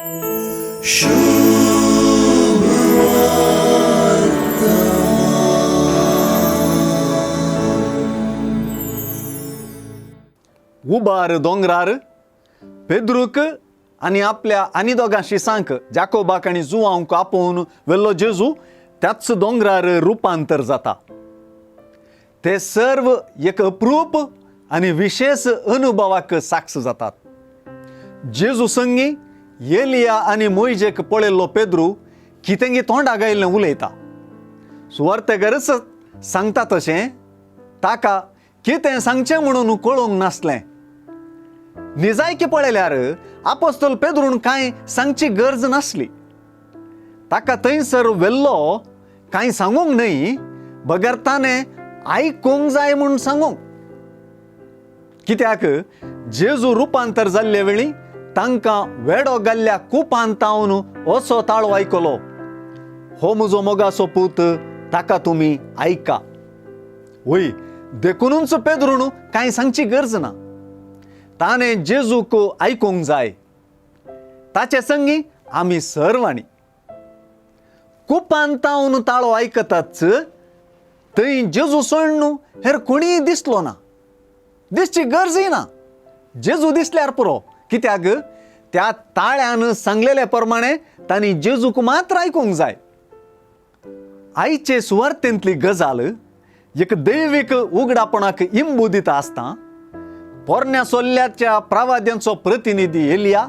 उबार दोंगरार पेद्रूक आनी आपल्या आनी दोगां शिसांक जाकोबाक आनी जुवांक आपोवन व्हेल्लो जेजू त्याच दोंगरार रुपांतर जाता. ते सर्व एक अप्रूप आनी विशेश अनुभवाक साक्ष जातात. जेजू संगी एलिया आनी मोयजेक पळयल्लो पेद्रू कितेंगी तोंडा गायिल्लें उलयता. सुवार्तेकरच सांगता तशें ताका कितें सांगचें म्हणून कळोवंक नासलें. निजायकी पळयल्यार आपोस्तोल पेद्रून कांय सांगची गरज नासली. ताका थंयसर व्हेल्लो कांय सांगूंक न्हय, बगर ताणें आयकूंक जाय म्हूण सांगूंक. कित्याक जेजू रुपांतर जाल्ले वेळी तांकां वेडो घाल्ल्या कुपान तावन असो ताळो आयकलो, हो म्हजो मोगाचो पूत, ताका तुमी आयका. वय, देखुनूच पेद्रून कांय सांगची गरज ना. ताणें जेजूक आयकूंक जाय. ताचे संगी आमी सर्वांनी कुपान तावन ताळो आयकताच थंय जेजू सोडून हेर कोणीय दिसलो ना. दिसची गरजय ना. जेजू दिसल्यार पुरो. कित्याक त्या ताळ्यान सांगलेले प्रमाणे तांणी जेजूक मात्र आयकूंक जाय. आयचे सुवार्तेंतली गजाल एक दैवीक उगडापणाक इंबू दिता आसता पोरण्या सोल्ल्याच्या प्रवाद्यांचो प्रतिनिधी एलिया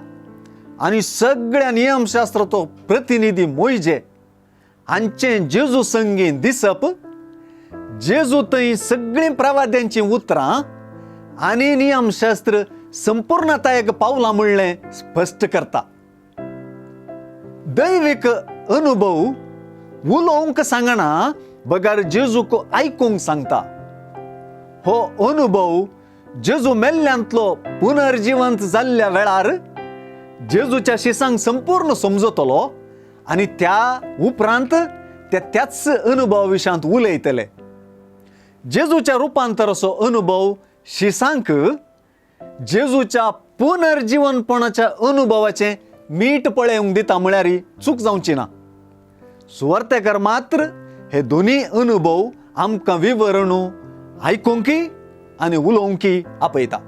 आनी सगळ्या नियमशास्त्राचो प्रतिनिधी मोयजे हांचें जेजू संगी दिसप, जेजू थंय सगळीं प्रवाद्यांचीं उतरां आनी नियमशास्त्र संपूर्णतायेक पावलां म्हणलें स्पश्ट करता. दैवीक अनुभव उलोवंक सांगना बगर जेजूक आयकूंक सांगता. हो अनुभव जेजू मेल्ल्यांतलो पुनर्जिवंत जाल्ल्या वेळार जेजूच्या शिसांक संपूर्ण समजतलो आनी त्या उपरांत ते त्याच अनुभवा विशयांत उलयतले. जेजूच्या रुपांतराचो अनुभव शिसांक जेजूच्या पुनर्जिवनपणाच्या अनुभवाचें मीठ पळोवंक दिता म्हळ्यार चूक जावची ना. सुवार्तेकर मात्र हे दोनी अनुभव आमकां विवरण आयकूंकी आनी उलोवंकी आपयता.